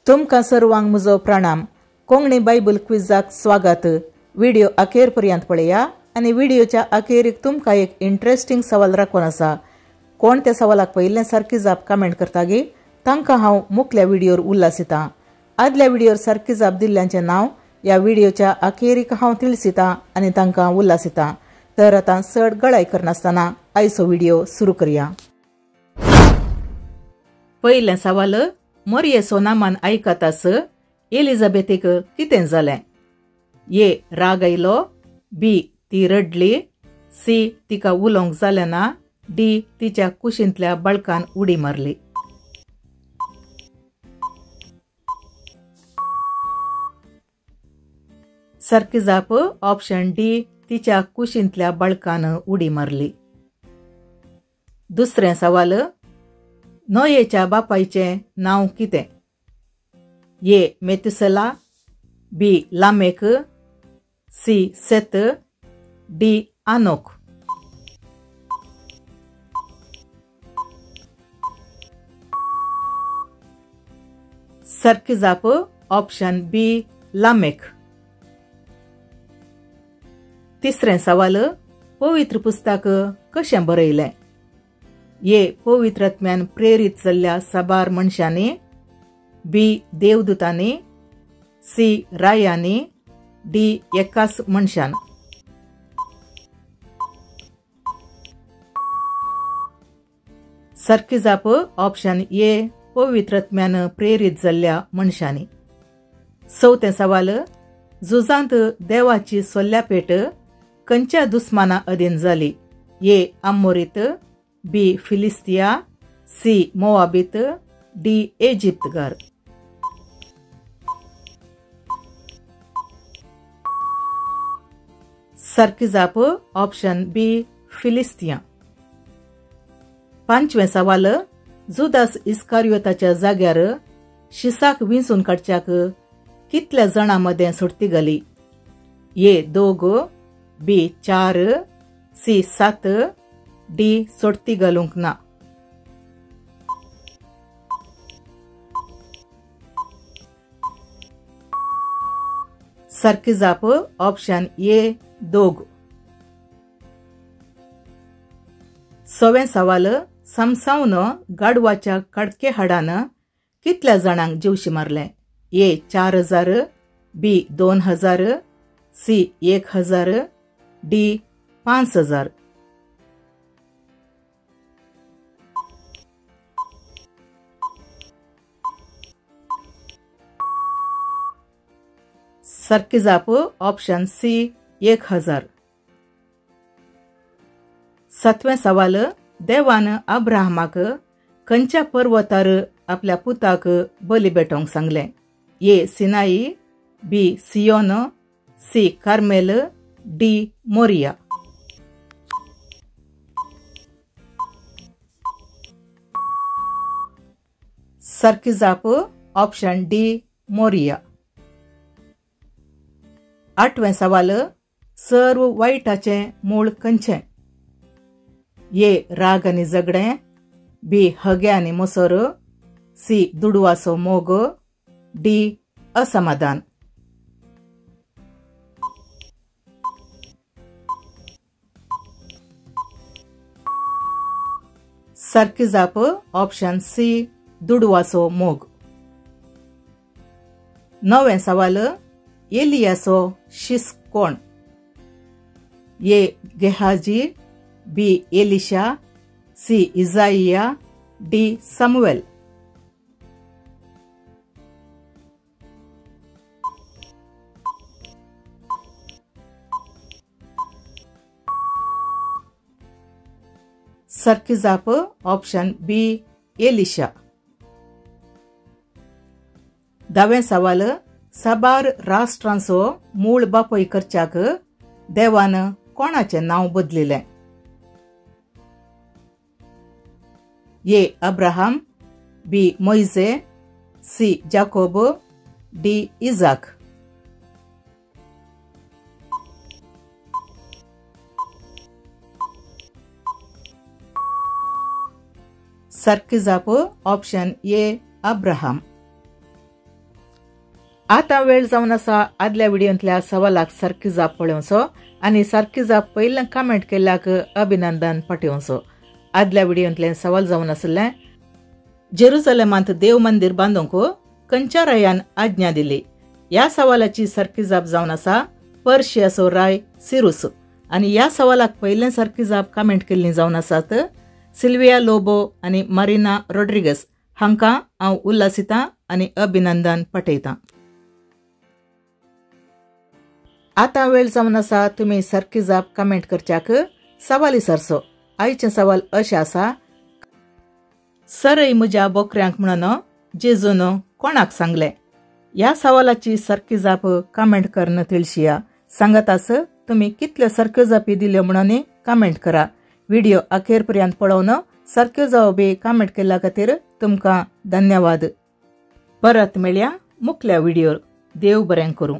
तुमकां सर्वांक म्हजो प्रणाम. कोंकणी बायबल क्विजाक स्वागत. व्हिडिओ अखेर पर्यंत पळया आनी व्हिडिओच्या अखेरीक तुमकां एक इंट्रस्टिंग सवाल राखून आसा. कोण त्या सवालाक पयिल्लें सारकी जाप कमेंट करता गे तांकां हांव मुखल्या व्हिडियोर उल्हासितां. आदल्या व्हिडियोर सारकी जाप दिल्ल्यांचें नांव ह्या व्हिडिओच्या अखेरीक हांव तिळसितां आनी तांकां उल्हासितां. तर आतां चड गळाय करनासतना आयचो व्हिडिओ सुरू करया. पयलें सवाल, मरियेचो नामान आयकतास एलिझाबेथीक कितें जालें? ए राग आयलो, बी ती रडली, सी तिका उलोवंक जालें ना, डी तिच्या कुशींतल्या बळकान उडी मारली. सारकी जाप ऑप्शन डी, तिच्या कुशींतल्या बळकान उडी मारली. दुसरें सवाल, नोयेच्या बापायचें नांव कितें? A Methuselah, B Lamech, C Seth, D Enoch. सारकी जाप ऑप्शन बी लामेक. तिसरें सवाल, पवित्र पुस्तक कशें बरयलें? ए पवित्रात्म्यान प्रेरीत जाल्ल्या साबार मनशांनी, बी देवदूतांनी, सी रायांनी, डी एकाच मनशान. सारकी जाप ऑप्शन ए पवित्रात्म्यान प्रेरीत जाल्ल्या मनशांनी. चवथें सवाल, झुजांत देवाची सोल्ल्यापेट खंयच्या दुस्माना अधीन जाली? ए आमोरीत, बी फिलिस्तिया, सी मोआबीत, डी इजिप्तगार. सारकी जाप ऑप्शन बी फिलिस्तिया. पांचवें सवाल, जुदास इस्कारियोताच्या जाग्यार शिसाक विंचून काडच्याक कितल्या जाणां मदें सोडती घाली? ए 2, बी 4, सी 7, डी सोडती घालूंक ना. सारकी जाप ऑप्शन ए 2. सवें सवाल, समसावन गाडवाच्या कडके हाडान कितल्या जाणांक जीवशी मारलें? ए 4000, बी 2000, सी 1000, डी 5000. सारकी जाप ऑप्शन सी 1000. सातवें सवाल, देवान अब्राहमाक खंयच्या पर्वतार आपल्या पुताक बली भेटोवंक सांगलें? A Sinai, B Zion, C Carmel, D Moriah. सारकी जाप ऑप्शन डी मोरिया. आठवें सवाल, सर्व वायटाचें मूळ खंयचें? ए राग आनी झगडें, बी हगे आनी मोसर, सी दुडवाचो मोग, डी असमाधान. सारकी जाप ऑप्शन सी दुडवाचो मोग. णवें सवाल, एलियाचो शिस कोण? A Gehazi, B Elisha, C Isaiah, D Samuel. सारकी जाप ऑप्शन बी एलिशा. धावें सवाल, साबार राष्ट्रांचो मूळ बापय करच्याक देवान कोणाचें नांव बदलिलें? A Abraham, B Moise, C Jacob, D Isaac. सारकी जाप ऑप्शन ए अब्राहम. आतां वेळ जावन आसा आदल्या व्हिडियोंतल्या सवालाक सारकी जाप पळोवचो आनी सारकी जाप पयलें कमेंट केल्ल्याक अभिनंदन पाठोवचो. आदल्या व्हिडियोंतलें सवाल जावन आशिल्लें, जेरुजलेमांत देव मंदिर बांदूंक खंयच्या रायान आज्ञा दिली? ह्या सवालाची सारकी जाप जावन आसा पर्शियाचो राय सिरूस. आनी ह्या सवालाक पयलें सारकी जाप कमेंट केल्ली जावन आसात सिल्विया लोबो आनी मारिना रॉड्रिगस हांकां हांव उल्हासितां आनी अभिनंदन पाठयतां. आतां वेळ जावन आसा तुमी सारकी जाप कमेंट करच्याक. सवाल विचारचो. आयचें सवाल अशें आसा, सरय म्हज्या बोकऱ्यांक म्हणून जेजून कोणाक सांगलें? ह्या सवालाची सारकी जाप कमेंट करून तिळशिया. सांगतास तुमी कितल्यो सारक्यो जापी दिल्यो म्हणून कमेंट करा. व्हिडिओ अखेर पर्यंत पळोवन सारक्यो जवाबी कमेंट केल्ल्या खातीर तुमकां धन्यवाद. परत मेळया मुखल्या व्हिडिओर. देव बरें करूं.